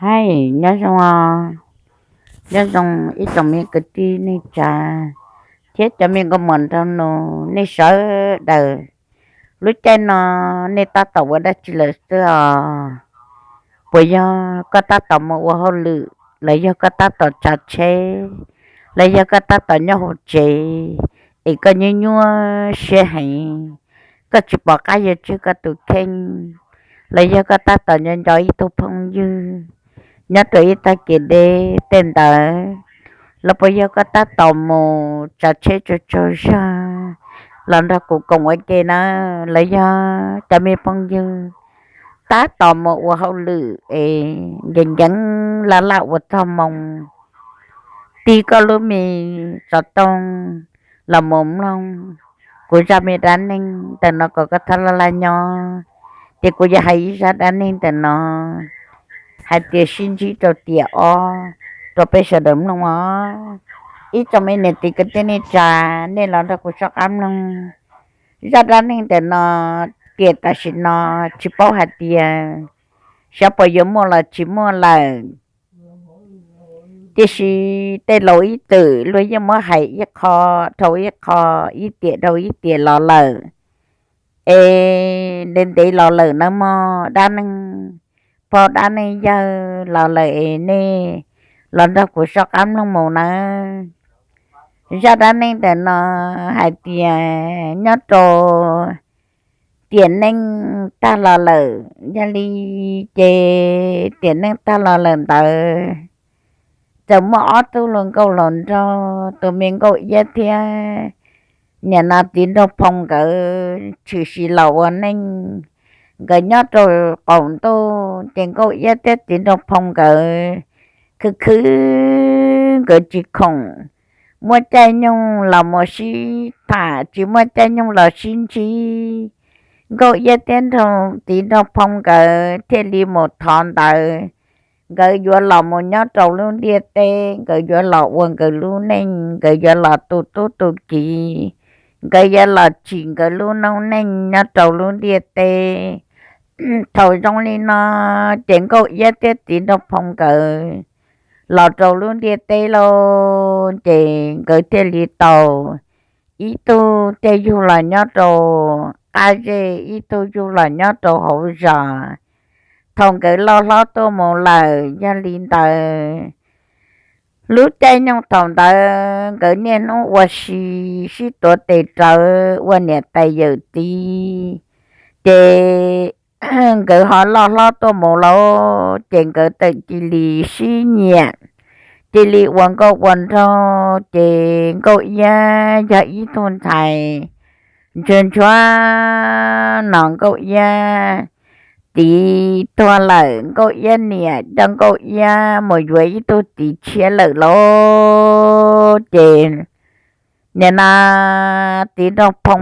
Hais nyob zoo, nyob zoo ib tsoom me kwv tij neej tsa thiab cov me nkauj muam nraug nus nej sawv daws. Lub caij no nej tab tom ua dab tsi lawm xwb os? Puas yog koj tab tom mus ua hauj lwm, los yog koj tab tom tsav tsheb, los yog koj tab tom nyob hauv tsev, es koj nyuaj nyuaj siab heev, koj tsis pom qab yuav tswj koj tus kheej, los yog koj tab tom nco nco ib tug phooj ywg nyob rau ib tag kev deb tej ntawd, los puas yog koj tab tom mus tsav tsheb tsaug tsaug zog los nrog kuv koom ua ke na, los yog cov me phooj ywg tab tom mus ua hauj lwm es nkees nkees laj laj ua txog moo, tig koj lub me xov tooj los mus mloog kuv zaj me dab neeg ntawm no kom koj txhob laj laj nyob. Ces kuv yuav hais ib zaj dab neeg ntawm no hais tias sib ntsib rau tiam ob rau peb sawv daws mloog os. Ib tsoom me niam txiv kwv tij neej tsa, nej los nrog kuv soj qab mloog. Zaj dab neeg ntawm no tiam tam sim no tsis paub hais tias xyov puas yuav muaj los tsis muaj lawm. Tiam sis tej laus ib txwm luag yeej muab hais ib qho dhau ib qho, ib tiam dhau ib tiam los lawm, es ntev ntev los lawm nawb mog. Dab neeg phauj dab neeg yawg los lawm es nej los nrog kuv soj qab mloog mus nawb. Zaj dab neeg ntawm no hais tias nyob rau tiam neej tag los lawm, yog li ces tiam neej tag los lawm ntawd txawm muaj ob tug hluas nkauj hluas nraug, tus me Nkauj Iab thiab niam no Txiv Nraug Phoo nkawd tshwm sim los ua neej. Nkawd nyob rau qaum ntuj ces Nkauj Iab thiab Txiv Nraug Phoo nkawd khwv khwv nkawd tsis khoom, muaj caij nyoog los mus sib tham, tsis muaj caij nyoog los sib ntsib. Nkauj Iab thiab Txiv Nraug Phoo nkawd thiaj li mus thov ntawd, nkawd yuav los mus nyob rau lub ntiaj teb, nkawd yuav los ua nkawd lub neej, nkawd yuav los tu tub tu kiv, nkawd yuav los tsim nkawd lub noob neej nyob rau lub ntiaj teb. Thaum zoo li no ces Nkauj Iab thiab Txiv Nraug Phoo nkawd los rau lub ntiaj teb lauj, ces nkawd thiaj li tau ib tug tej yug los nyob rau qab zej, ib tug yug los nyob rau hauv zos. Thaum nkawd loj hlob tuaj mus lawm yog li ntawd, lub caij nyoog thaum ntawd nkawd niaj hnub ua si, sib tuav tes rawv ua niam tais yawm txiv, ces nkawd ho loj hlob tuaj mus lauj, ces nkawd txawm cia li sib nyiam, cia li ua nkauj ua nraug. Ces Nkauj Iab yog ib tug ntxhais ntshua ntshua no, Nkauj Iab txiv tuag lawm, Nkauj Iab niam coj Nkauj Iab mus yuav ib tug txiv tshiab lawm lauj. Ces nim no Txiv Nraug Phoo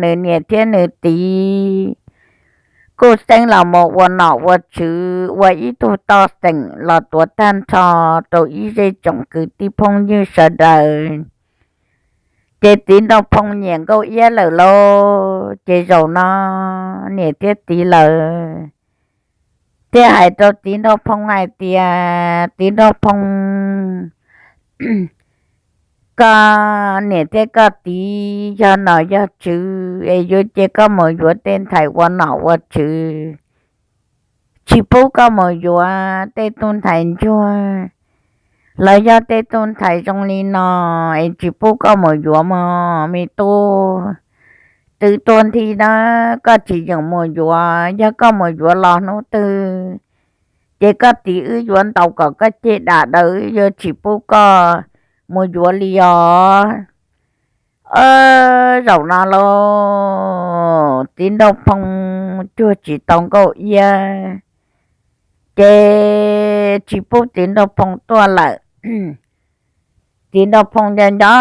nws niam thiab nws txiv kuj xeeb los mus ua nom ua tswv ua ib tug toj xeem los tuav tag nrho rau ib zej tsoom kwv tij phooj ywg sawv daws. Ces Txiv Nraug Phoo nyiam Nkauj Iab lawm lauj, ces zaum no niam thiab txiv lawm thiaj hais rau Txiv Nraug Phoo hais tias, Txiv Nraug Phoo, koj niam thiab koj txiv yog nom yog tswv es yuav cia koj mus yuav tej ntxhais ua nom ua tswv, tsis pub koj mus yuav tej tug ntxhais ntsuag los yog tej tug ntxhais zoo li no, es tsis pub koj mus yuav mog me tub. Twb tuag nthi na, koj tsis yeem mus yuav, yog koj mus yuav los hnub twg ces koj txiv wb yuav ntaus kom koj ceg dam daws, wb yuav tsis pub koj mus yuav li os. Zaum no lauj, Txiv Nraug Phoo cuag tsis tau Nkauj Iab, ces tsis pub Txiv Nraug Phoo tuaj lawm. Txiv Nraug Phoo nco nco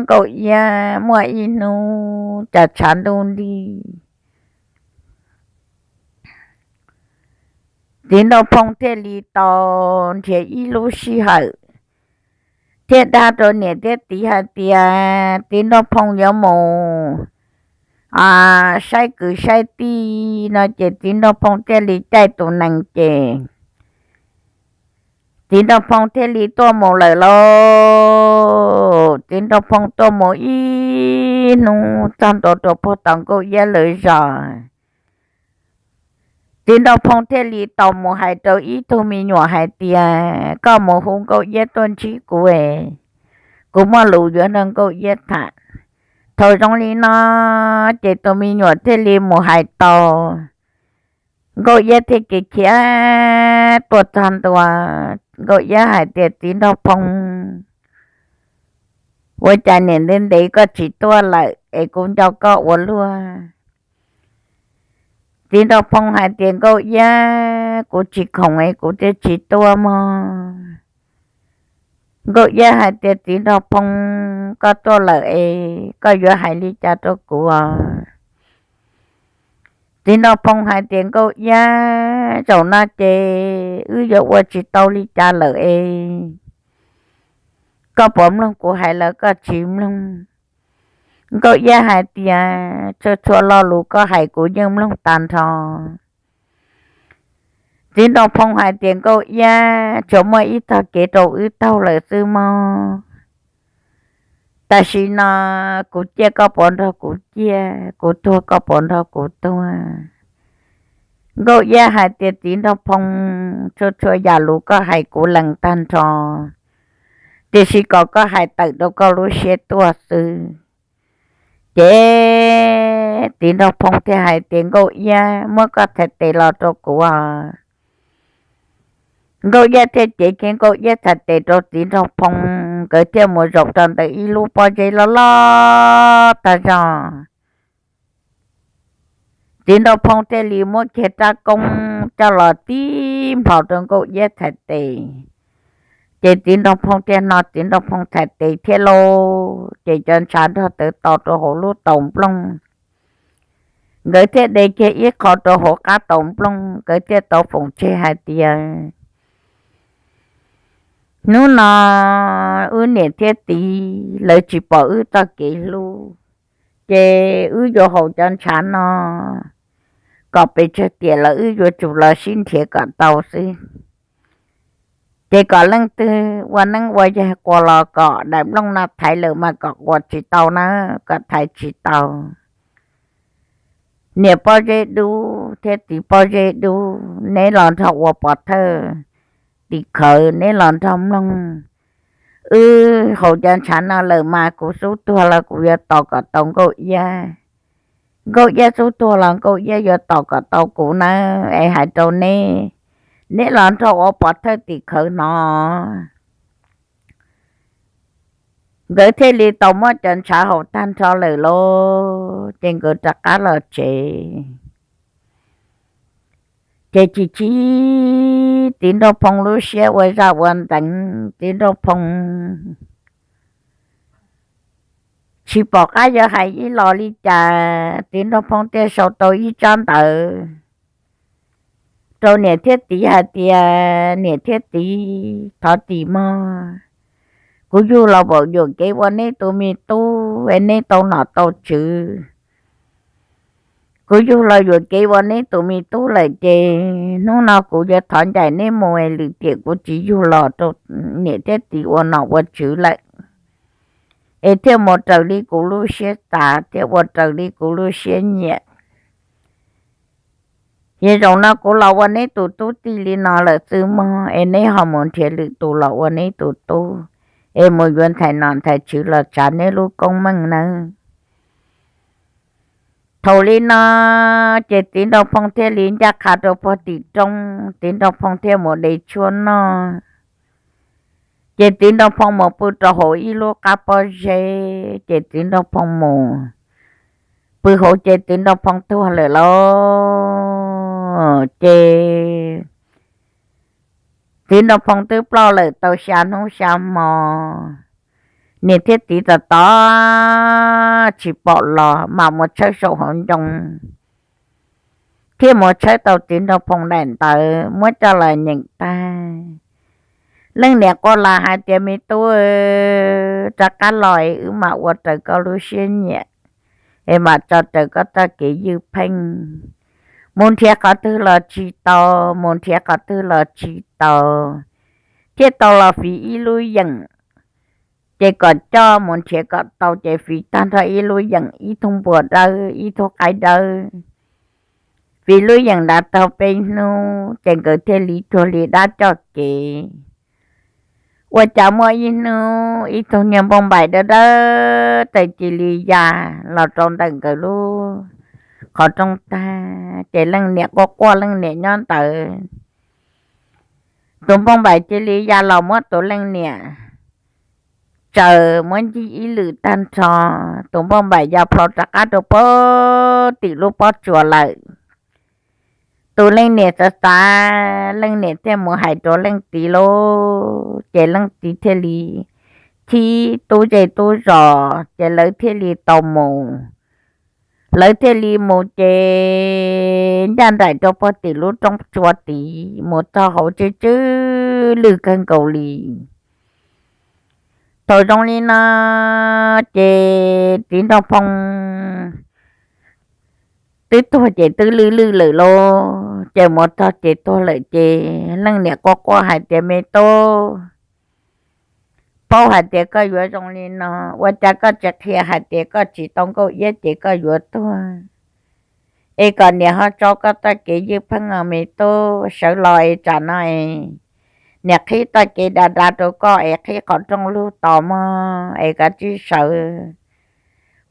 Nkauj Iab, muaj ib hnub cas tshav ntuj nrig, Txiv Nraug Phoo thiaj li tau nrhiav ib lub sij hawm thiab dag rau niam thiab txiv hais tias Txiv Nraug Phoo yuav mus saib kwv saib tij no, ces Txiv Nraug Phoo thiaj li caij tus nees ces Txiv Nraug Phoo thiaj li tuaj mus lawm lauj. Txiv Nraug Phoo tuaj mus ib hnub txog ntua rau puag tom Nkauj Iab lawv zos. Txiv Nraug Phoo thiaj li tau mus hais rau ib tug me nyuam hais tias, koj mus hu Nkauj Iab tuaj ntsib kuv es, kuv muaj lus yuav nrog Nkauj Iab tham. Thaum zoo li no ces tus me nyuam thiaj li mus hais tau. Nkauj Iab thiaj li khiav tuaj txog ntua. Nkauj Iab hais tias, txiv Nraug Phoo, ua cas niam ntev ntev koj tsis tuaj lawm es kuv nco koj ua luaj. Txiv Nraug Phoo hais tias, Nkauj Iab, kuv tsis khoom es kuv thiaj tsis tuaj mog. Nkauj Iab hais tias, txiv Nraug Phoo, koj tuaj lawm es koj yuav hais li cas rau kuv? Txiv Nraug Phoo hais tias, Nkauj Iab, zaum no ces wb yuav ua tsis tau li cas lawm es, koj puas mloog kuv hais los koj tsis mloog? Nkauj Iab hais tias, txhua txhua lo lus koj hais kuv yeej mloog tag nrho. Txiv Nraug Phoo hais tias, Nkauj Iab, tsuas muaj ib txoj kev rau wb taug lawm xwb mog. Tam sim no kuv ciaj koj puas nrog kuv ciaj, kuv tuag koj puas nrog kuv tuag? Nkauj Iab hais tias, txiv Nraug Phoo, txhua txhua yam lus koj hais kuv lees tag nrho, tiam sis kom koj hais tawm rau koj lub siab tuaj xwb. Ces txiv Nraug Phoo thiaj hais tias, Nkauj Iab, muab koj txhais tes los rau kuv. Nkauj Iab thiaj cev kiag Nkauj Iab txhais tes rau txiv Nraug Phoo, nkawd thiaj mus zaum rau ntawm ib lub pob zeb loj loj tag zog. Txiv Nraug Phoo thiaj li muab kiag rab koob coj los tib nplhos rau Nkauj Iab txhais tes. Ces txiv Nraug Phoo thiaj hno txiv Nraug Phoo txhais tes thiab lauj, ces cov ntshav nrog tawv to rau hauv lub tau nplooj. Nkawd thiaj de kiag ib qho rau hauv qab tau nplooj, nkawd thiaj tau foom tseg hais tias, hnub no wb niam thiab txiv lawv tsis pom wb txoj kev hlub, ces wb yuav haus cov ntshav no kom pes tsawg tiam los wb yuav tsum los sib nrhiav kom tau xwb. Ces kom leej twg ua neeb ua yaig quas los kom daim nplooj no thaiv lawm mas kom quas tsis tau na, kom thaiv tsis tau. Niam pob zeb dub thiab txiv pob zeb dub, neb los nrog ua pov thawj tim khawv, neb los nrog mloog. Wb haus cov ntshav no lawm mas kuv xub tuag los kuv yuav tos kom tau Nkauj Iab. Nkauj Iab xub tuag los Nkauj Iab yuav tos kom tau kuv nawb, es hais rau neb, neb los nrog ua pov thawj tim khawv hnov. Nkawd thiaj li tau muab cov ntshav haus tag nrho lawm lauj, ces nkawd rov qab los tsev. Ces chim chim txiv Nraug Phoo lub siab ua zaj ua nteev, txiv Nraug Phoo tsis pom qab yuav hais ib los li cas, txiv Nraug Phoo thiaj sau tau ib tsab ntawv rau niam thiab txiv hais tias, niam thiab txiv, thov txim mog. Kuv yug los vau yuam kev ua neb tus me tub es neb tau nom tau tswv. Kuv yug los yuam kev ua neb tus me tub lawm ces hnub no kuv yuav thov ncaim neb mus es lwm tiam kuv tsis yug los rau niam thiab txiv ua nom ua tswv lawm, es thiaj mus raws li kuv lub siab xav, thiaj ua raws li kuv lub siab nyiam. Yog zaum no kuv los ua neb tus tub tij li no lawm xwb mog, es neb ho mus nrhiav lwm tus los ua neb tus tub, es mus yuav ntxhais nom ntxhais tswv los tsav neb lub koob meej nawb. Thaum li no ces txiv Nraug Phoo thiaj li ncaj qha rau puag tim roob, txiv Nraug Phoo thiaj mus de tshuaj noj. Ces txiv Nraug Phoo mus pw rau hauv ib lub qab pob zeb, ces txiv Nraug Phoo mus pw hauv ces txiv Nraug Phoo tuag lawm lauj. Ces txiv Nraug Phoo twb ploj lawm tau xya hnub xya hmo, niam thiab txiv tos tos tsis pom los mam mus tshawb saum hauv ncoo, thiaj mus tshawb tau txiv Nraug Phoo daim ntawv muab coj los nyeem tag. Leej niam quaj las hais tias, me tub, rov qab los wb mam ua raws koj lub siab nyiam, es mam tso raws koj txoj kev ywj pheej. Mus nrhiav qhov twg los tsis tau, mus nrhiav qhov twg los tsis tau, thiaj tau los fiv ib lub yeem. Ces kom coj mus nrhiav kom tau ces fiv tag nrho ib lub yeem, ib tug npua dawb, ib tug qaib dawb, fiv lub yeem nrad tau peb hnub ces nkawd thiaj li cuag li dab coj kev. Ua cas muaj ib hnub ib tug niag npauj npaim dawb dawb tes cia li ya los rau ntawm nkawd lub qhov rooj tag, ces leej niam quaj quaj leej niam nyob ntawd. Tus npauj npaim cia li ya los muab tus leej niam tsaws muab ncig ib lwm tag nrho, tus npauj npaim ya plho rov qab rau puag tim lub pob tsuas lawm. Tus leej niam xav xav, leej niam thiaj mus hais rau leej txiv lauj, ces leej txiv thiaj li thib tub zej tub zos ces lawv thiaj li tau mus. Lawv thiaj li mus ces ncaj nraim rau puag tim lub roob tsua tid mus txog hauv tsw tsw lwj kawg nkaus li. Thaum zoo li no ces txiv nraug phoo twb tuag ces twb lwj lwj lawm lauj, ces mus txog ces tuag lawm ces leej niam quaj quaj hais tias, me tub, paub hais tias koj yuav zoo li no, ua cas koj tsis qhia hais tias koj tsis tau nkauj iab ces koj yuav tuag, es kom niam ho tso koj txoj kev ywj pheej os me tub, sawv los es tsam no es niam qhib txoj kev dav dav rau koj es qhib qhov rooj lug tos mog es koj tsis sawv.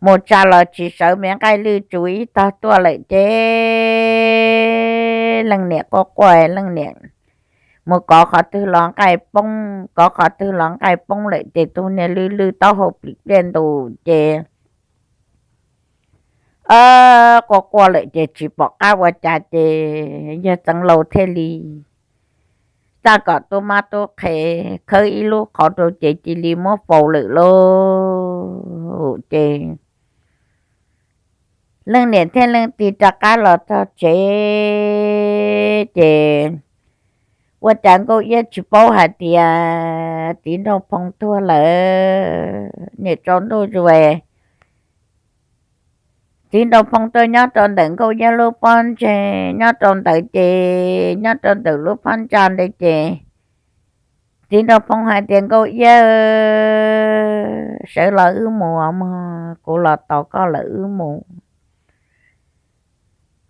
Mus tsa los tsis sawv, me nqaij lwj tsuv ib tog tuaj lawm ces leej niam quaj quaj, leej niam mus kov qhov twg los nqaij poob, kov qhov twg los nqaij poob lawm ces tus niag lwj lwj taub hau plim pliaj ntus ces quaj quaj lawm ces tsis pom qab ua cas ces yawg Txeev Laus thiaj li txaj kom tub mab tub qhe khawb ib lub qhov rau ces cia li muab faus lawm lauj. Ces leej niam thiab leej txiv rov qab los txog tsev ces ua cas nkauj iab tsis paub hais tias txiv nraug phoo tuag lawm. Niam tsaus ntuj zuas, txiv nraug phoo tuaj nyob rau ntawm nkauj iab lub pob ntseg, nyob rau ntawd ces nyob rau ntawm lub phab ntsa ntawd ces txiv nraug phoo hais tias, nkauj iab, sawv los wb mus mog, kuv los tos koj lawm wb mus.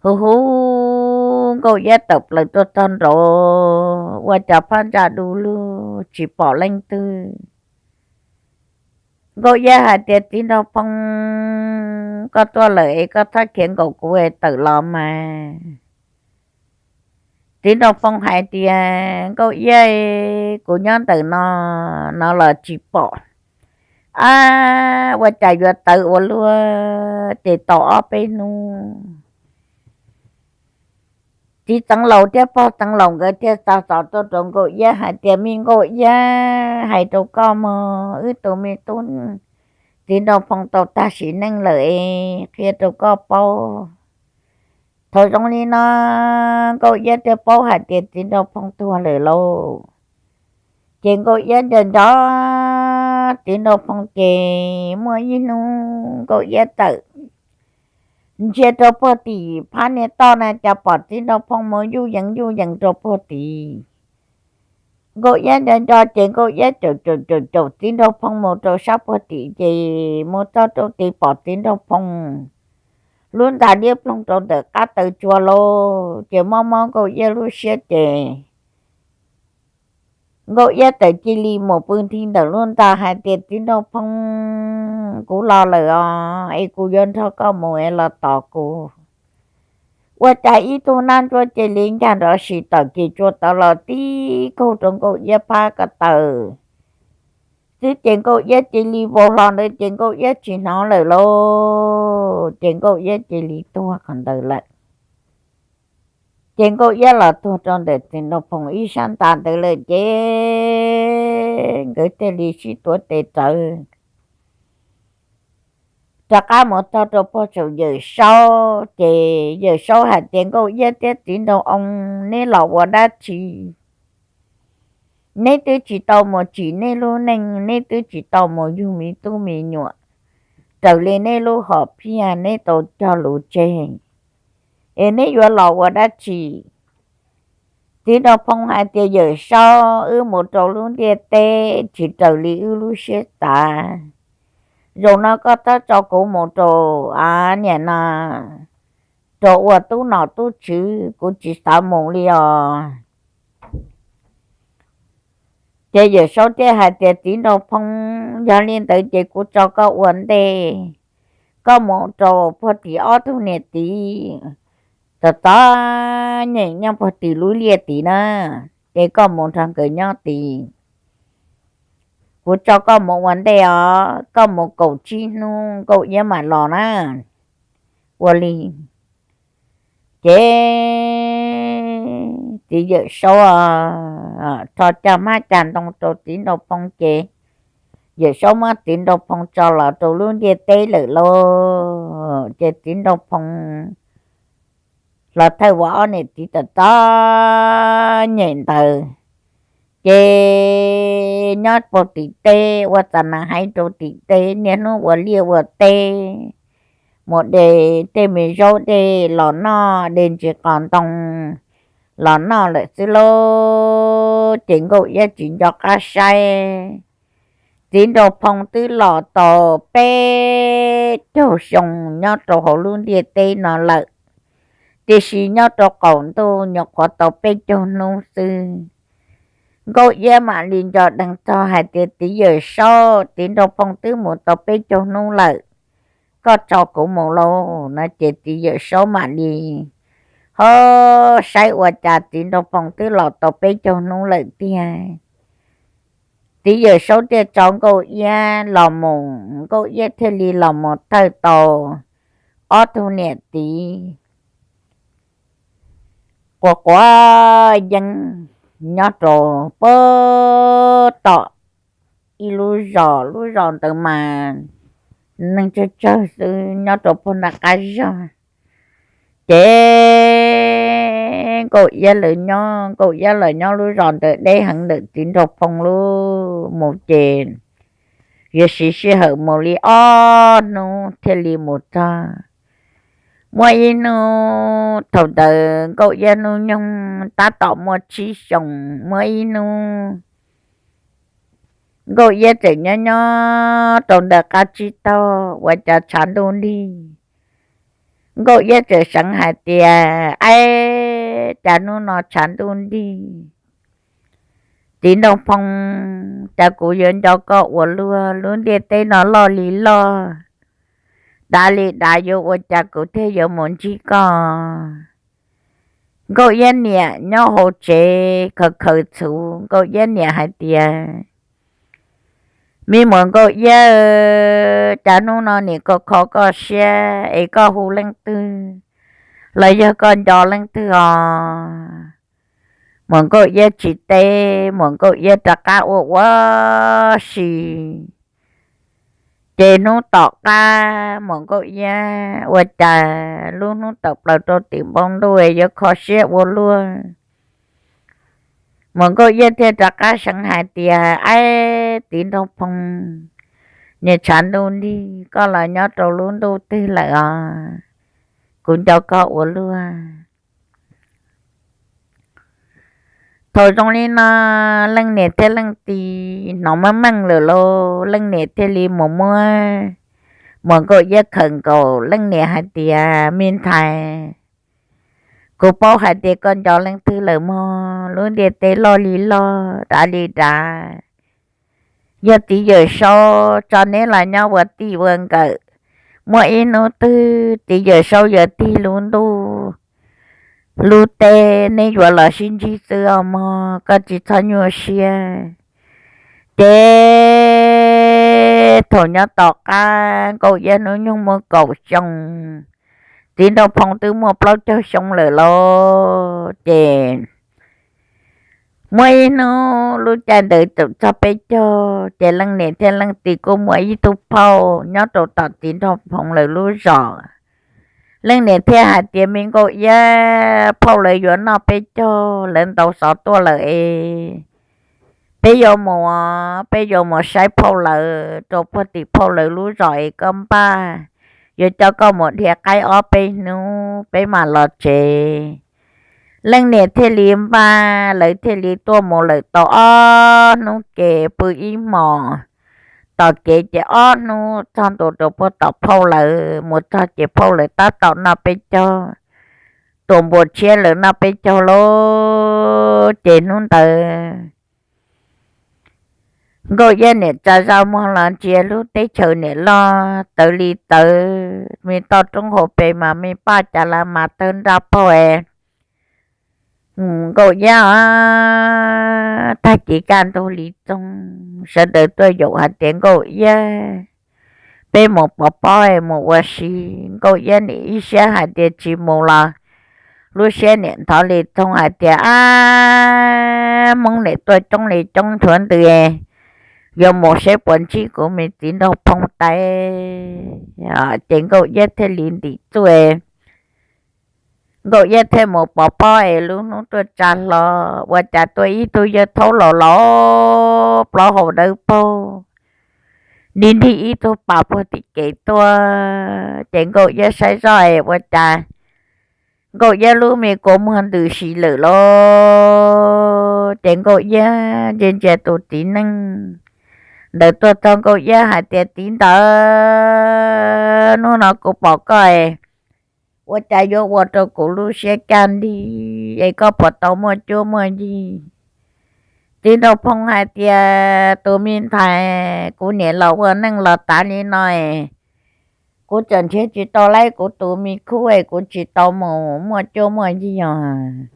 Hu hu, nkauj iab tawm plaws tuaj txog nraud ua cas phab ntsa du lug tsis pom leej twg. Nkauj iab hais tias, txiv nraug phoo, koj tuaj lawm es koj txhob khiav nkaum kuv es tawm los mas. Txiv nraug phoo hais tias, nkauj iab, kuv nyob ntawm no, no los tsis pom. Ab, ua cas yuav tawv ua luaj, ces tau ob peb hnub txiv Xeev Laus thiab pog Xeev Laus nkawd thiaj xa xov tuaj rau nkauj iab hais tias, me nkauj iab, hais rau koj mog, wb tus me tub txiv nraug phoo tau tag sim neej lawm es qhia rau koj paub. Thaum zoo li no nkauj iab thiaj paub hais tias txiv nraug phoo tuag lawm lauj. Ces nkauj iab nco nco txiv nraug phoo ces muaj ib hnub nkauj iab txawm ntsia rau puag tim phab niag toj na cas pom txiv nraug phoo mus yuj yees yuj yees rau puag tid. Nkauj iab nco nco ces nkauj iab caum caum caum caum txiv nraug phoo mus rau sab puag tim ces mus txog rau tid pom txiv nraug phoo lub nta liab ploog rau ntawm qab taw tsua lauj. Ces mob mob nkauj iab lub siab ces nkauj iab txawm cia li mus pw nthi ntawm lub nta hais tias, txiv nraug phoo, kuv los lawm os, es kuv yuav nrog koj mus es los tos kuv. Ua cas ib tug nab ntsuab cia li ncaj nrov sis tawm kis tsua tawv los tib kaug rau nkauj iab phab ko taw xwb ces nkauj iab cia li vau hlo ntawd ces nkauj iab tsis hnov lawm lauj. Ces nkauj iab cia li tuag qhov ntawd lawm. Ces nkauj iab los tuag rau ntawm txiv nraug phoo ib sab nta ntawd lawm ces nkawd thiaj li sib tuav tes rawv rov qab mus txog rau puag saum yawm saub ces yawm saub hais tias, nkauj iab thiab txiv nraug oo, neb los ua dab tsi? Neb twb tsis tau mus tsim neb lub neej, neb twb tsis tau mus yug me tub me nyuam raws li neb lub hom phiaj neb tau cog lus tseg, es neb yuav los ua dab tsi? Txiv Nraug Phoo hais tias, Yawm Saub, wb mus rau lub ntiaj teb tsis raws li wb lub siab xav. Zaum no koj txhob tso kuv mus rau, a, niam no, rau ua tub nom tub tswv, kuv tsis xav mus li os. Ces Yawm Saub thiaj hais tias, Txiv Nraug Phoo, yog li ntawd ces kuv tso koj ua ntej, koj mus rau puag tim ob tug niam txiv, txom txom nyem nyob puag tim lub liaj tid na, ces koj mus nrog nkawd nyob tid. Kuv tso koj mus ua ntej os, koj mus kaum tsib hnub Nkauj Iab mam los na, ua li. Ces txiv Yawm Saub rho caj hmab caj ntoo rau Txiv Nraug Phoo ces Yawm Saub muab Txiv Nraug Phoo tso los rau lub ntiaj teb lawm lauj. Ces Txiv Nraug Phoo los thawj ua ob niam txiv txom txom nyem ntawd, ces nyob puag tim teb ua txas nas haiv rau tim teb, niaj hnub ua liaj ua teb, mus de tej me zaub dej los noj, de ntsis qos ntoo los noj lawm xwb lauj. Ces Nkauj Iab tsis nco qab saib, Txiv Nraug Phoo twb los tau peb caug xyoo nyob rau hauv lub ntiaj teb no lawm, tiam sis nyob rau qaum ntuj nyuam qhuav tau peb caug hnub xwb. Nkauj Iab mam li nco dheev txog hais tias, Txiv Yawm Saub, Txiv Nraug Phoo twb mus tau peb caug hnub lawm, koj tso kuv mus lauj no. Ces Txiv Yawm Saub mam li ho saib ua cas Txiv Nraug Phoo twb los tau peb caug hnub lawm tiag. Txiv Yawm Saub thiaj tso Nkauj Iab los mus, Nkauj Iab thiaj li los mus thawj tau ob tug niam txiv quas quav yeeb nyob rau puag tom ib lub zos, lub zos ntawd mas neeg tsawg tsawg xwb, nyob rau puag nram qab zog. Ces Nkauj Iab lawv nyob, Nkauj Iab lawv nyob lub zos ntawd deb heev ntawm Txiv Nraug Phoo lub mus ces yuav siv sij hawm mus li ob hnub thiaj li mus txog. Muaj ib hnub thaum ntawd Nkauj Iab hnub nyoog tab tom muaj tsib xyoos, muaj ib hnub Nkauj Iab txawm nyob nyob rau ntawm qab tsib taug ua cas tshav ntuj nrig. Nkauj Iab txawm seev hais tias, Ab, cas hnub no tshav ntuj nrig, Txiv Nraug Phoo, cas kuv yuav nco koj ua luaj, lub ntiaj teb no loj li loj, dav li dav, yuav ua cas kuv thiaj yuav mus ntsib koj? Nkauj Iab niam nyob hauv tsev khaws khaws txhuv, Nkauj Iab niam hais tias, Me muam Nkauj Iab, cas hnub no nim koj kho koj siab es koj hu leej twg los yog koj nco leej twg os? Muam Nkauj Iab tsis teb, muam Nkauj Iab rov qab ua ua si. Ces hnub tom qab muam Nkauj Iab ua cas lub hnub tawm plaws rau tim npoo ntuj yuav kho siab ua luaj. Muam Nkauj Iab thiaj rov qab seev hais tias, Ab, Txiv Nraug Phoo, niag tshav ntuj nrig, koj los nyob rau lub ntuj twg lawm os? Kuv nco koj ua luaj. Thaum zoo li no, leej niam thiab leej txiv hnov meej meej lawm lauj, leej niam thiaj li mus muab muam Nkauj Iab khawm nkaus, leej niam hais tias, Me ntxhais, kuv paub hais tias koj nco leej twg lawm mog, lub ntiaj teb loj li loj, dav li dav. Yog Txiv Yawm Saub tso neb los nyob ua txij ua nkawm, muaj ib hnub twg Txiv Yawm Saub yuav tig lub ntuj lub teb, neb yuav los sib ntsib xwb os mog, koj tsis txhob nyuaj siab. Ces thaum nyob tom qab Nkauj Iab hnub nyoog muaj kaum xyoo, Txiv Nraug Phoo twb muaj plaub caug xyoo lawm lauj. Ces muaj ib hnub lub caij ntawd txawm txog peb caug, ces leej niam thiab leej txiv kuj muaj ib tug phauj nyob rau tom Txiv Nraug Phoo lawv lub zos. Leej niam thiaj hais tias, Me Nkauj Iab, phauj lawv yuav noj peb caug, lawv ntaus xov tuaj lawm es peb yuav mus, peb yuav mus saib phauj lawv rau puag tim phauj lawv lub zos es koj npaj, yuav coj koj mus dhia qaib ob peb hnub peb mam los tsev. Leej niam thiaj li npaj, lawv thiaj li tuaj mus lawm tau ob hnub kev pw ib hmos. Tom kev ces ob hnub txog ntua rau puag tom phauj lawv, mus txog ces phauj lawv tab tom noj peb caug, tus npua tshiab lawv noj peb caug lawm. Ces hnub ntawd Nkauj Iab niam tsa zaj muag los ntsia lub teb chaws niam loj tawv li tawv, me toj roob hauv pes mas me paj cas las mas tawg nraj paug es Nkauj Iab, tag kis kaj ntug li txoog, sawv daws tuaj yaum hais tias Nkauj Iab, peb mus pov pob mus ua si. Nkauj Iab niam ib siab hais tias tsis mus los lub siab niam ntov li txoog hais tias, ab, Hmoob niam tuaj coob li coob nchuav ntws, yuav mus seb puas ntsib kuv me txiv nraug Phoo tais. Ces Nkauj Iab thiaj li ntim txuj, Nkauj Iab thiaj mus pov pob es lub hnub tuaj tsa hlo, ua cas tuaj ib tug yawg thaub laus laus plaub hau dawb paug, nrig nrig ib tug pas puag tim kev tuaj. Ces Nkauj Iab saib zoj es ua cas Nkauj Iab lub me kua muag ntws si lawm lauj. Ces Nkauj Iab ntsia ntsia tus txiv neej ntawd tuaj txog, Nkauj Iab hais tias, Txiv ntawd, hnub no kuv pom koj es ua cas yuav ua rau kuv lub siab kaj nrig es koj puas tau muaj cuab muaj yig? Txiv nraug Phoo hais tias, Tus me ntxhais, kuv niam los ua neej los tav li no es kuv tseem nrhiav tsis tau laib kuv tus me khub es kuv tsis tau mus muaj cuab muaj yig os.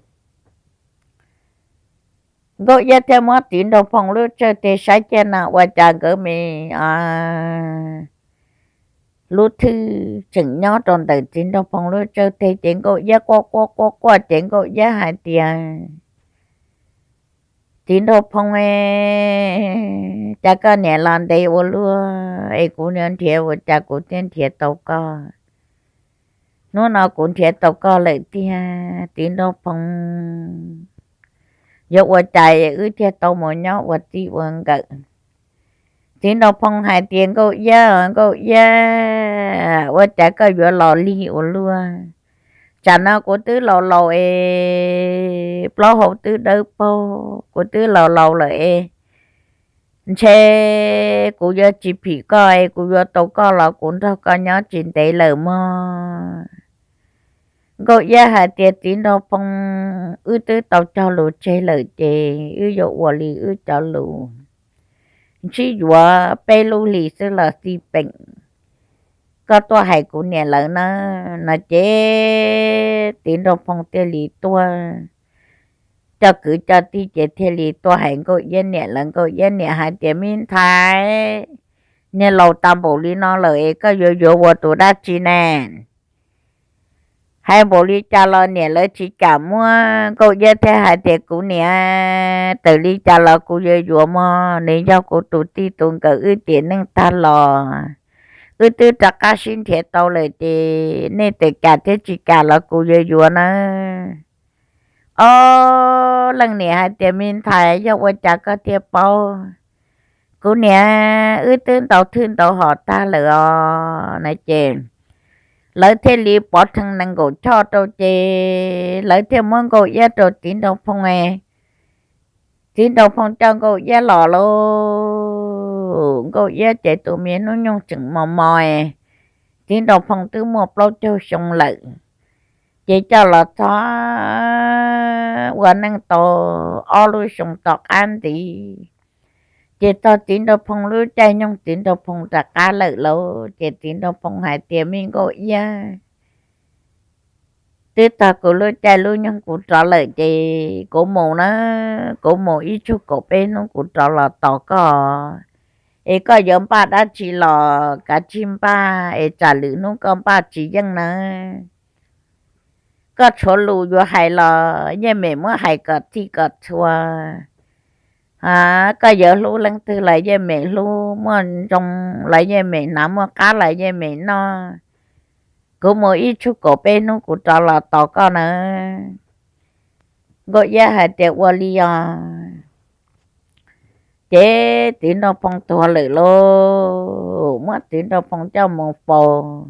Nkauj Iab thiaj muab txiv nraug Phoo lub tsawg teg saib kiag na ua cas nkawd me lub thwj tseem nyob rau ntawm txiv nraug Phoo lub tsawg teg. Ces Nkauj Iab quaj quaj quaj quaj ces Nkauj Iab hais tias, Txiv nraug Phoo, cas koj niam los ntev ua luaj es kuv nrhiav ua cas kuv thiaj nrhiav tau koj. Hnub no kuv nrhiav tau koj lawm tiag txiv nraug Phoo, yuav ua cas wb thiaj tau mus nyob ua txij ua nkawm. Txiv nraug Phoo hais tias, Nkauj Iab, Nkauj Iab, ua cas koj yuav los lig ua luaj? Tsam no kuv twb laus laus es plaub hau twb dawb paug, kuv twb laus laus lawm es ntshe kuv yuav tsis phim koj es kuv yuav tau koj los kuv nrog koj nyob tsis ntev lawm mog. Nkauj Iab hais tias, Txiv nraug Phoo, wb twb tau cog lus tseg lawm ces wb yuav ua li wb cov lus. Ntsib yuav peb lub hlis xwb los xij peem, koj tuaj hais kuv niam lawv na. No ces txiv nraug Phoo thiaj li tuaj, coj kwv coj tij ces thiaj li tuaj hais Nkauj Iab niam lawv. Nkauj Iab niam hais tias, Me ntxhais, niag laus tas npaum li no lawm es koj yuav yuav ua tus dab tsi ne? Hais npaum li cas los niam lawv tsis kam muab. Nkauj Iab thiaj hais tias, Kuv niam, txawm li cas los kuv yuav yuav mog, nws yog kuv tus txij tus nkawm, wb tiam neej tag los wb twb rov qab sib nrhiav tau lawm ces nej txawm kam thiab tsis kam los kuv yuav yuav nawb. Ob leej niam hais tias, Me ntxhais, yog ua cas koj thiaj paub? Kuv niam, wb twb ntaus thwj ntaus hom tag lawm os. No ces lawv thiaj li pov rhees nees nkaum choj rau ces lawv thiaj muab Nkauj Iab rau txiv nraug Phoo. Txiv nraug Phoo coj Nkauj Iab los lauj. Nkauj Iab ces tus me hnub nyoog tseem mos mos, txiv nraug Phoo twb muaj plaub caug xyoo lawm. Ces coj los txog ua neej tau ob lub xyoo tom qab ntxiv, ces txog txiv nraug Phoo lub caij nyoog txiv nraug Phoo rov qab lawm lauj. Ces txiv nraug Phoo hais tias, Me Nkauj Iab, twb txog kuv lub caij lub nyoog kuv rov lawm ces kuv mus na, kuv mus ib tsug kaum peb hnub kuv rov los tos koj. Es koj yuav npaj dab tsi los kav tsij npaj es tsam lwm hnub koj npaj tsis yeej nawb. Koj tshuav lus yuav hais los yeej meem muab hais kom txhij kom txhua. Koj yuav hlub leej twg los yeej meem hlub, muaj ntoo los yeej meem hnav, muaj qab los yeej meem noj. Kuv mus ib tsug kaum peb hnub kuv rov los tos koj nawb. Nkauj Iab hais tias, Ua li os. Ces txiv nraug Phoo tuag lawm lauj, muab txiv nraug Phoo coj mus faus.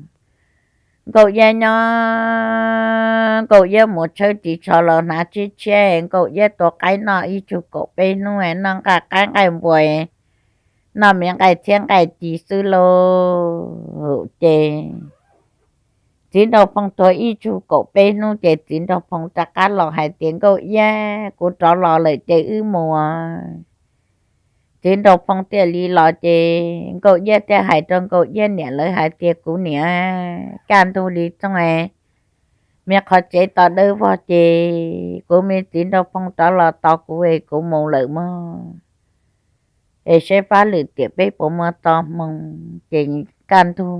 Nkauj Iab nyob, Nkauj Iab mus tshawb ris tsho los hnav tshiab tshiab, Nkauj Iab tua qaib noj ib tsug kaum peb hnub, noj nqaij qaib nqaij npua, noj me nqaij txhiab nqaij ci xwb lauj. Ces Txiv Nraug Phoo tuag ib tsug kaum peb hnub ces Txiv Nraug Phoo rov qab los hais tias, Nkauj Iab, kuv rov los lawm ces wb mus. Txiv Nraug Phoo thiaj li los ces Nkauj Iab thiaj hais rau Nkauj Iab niam lawv hais tias, Kuv niam, kaj ntug li txooj, me qhov tsev to dawb vog ces kuv me Txiv Nraug Phoo rov los tos kuv es kuv mus lawm mog. Es saib fab lwm tiam peb puas muaj txoj hmoo. Ces kaj ntug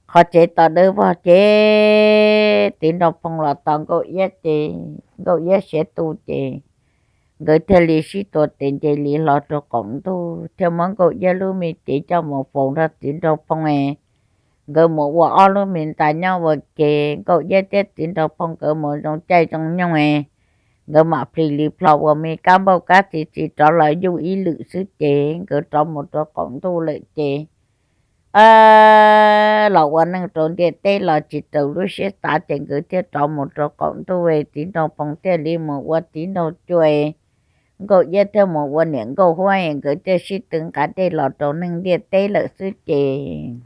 qhov tsev to dawb vog ces Txiv Nraug Phoo los tos Nkauj Iab ces Nkauj Iab siav tu ces nkawd thiaj li sib tua tes nce li hlo rau qaum ntuj thiaj muab Nkauj Iab lub me cev coj mus faus nrog Txiv Nraug Phoo es nkawd mus ua ob lub me ntxa nyob ua ke. Nkauj Iab thiab Txiv Nraug Phoo nkawd mus zoo caij zoo nyoog es nkawd mam plis li plho ua me kab npauj kab txi txiv rov los yuj ib lwm xwb ces nkawd rov mus rau qaum ntuj lawm ces los ua neej rau ntiaj teb los tsis raws lub siab xav ces nkawd thiaj rov mus rau qaum ntuj. Txiv Nraug Phoo thiaj li mus ua txiv nraug cua, Nkauj Iab thiaj mus ua niam nkauj huab es nkawd thiaj sib tw nqa dej los rau neeg ntiaj teb lawm xwb ces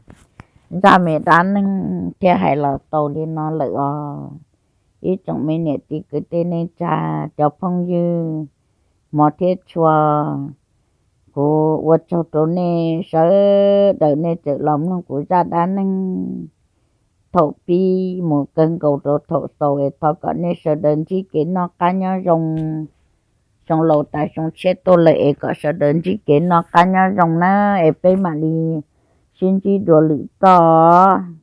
zaj me dab neeg thiaj hais los tau li no lawm os. Ib tsoom me niam txiv kwv tij neej tsa, cov phooj ywg hmov thiab tshua, kuv ua tsaug rau nej sawv daws nej txawm los mloog kuv zaj dab neeg thaum pib mus kawg nkaus rau thaum xaus es thov kom nej sawv daws ntsib kev noj qab nyob zoo. Xyoo laus tas xyoo tshiab tuaj lawm es kom sawv daws ntsib kev noj qab nyob zoo na, es peb mam li sib ntsib dua lwm txoj.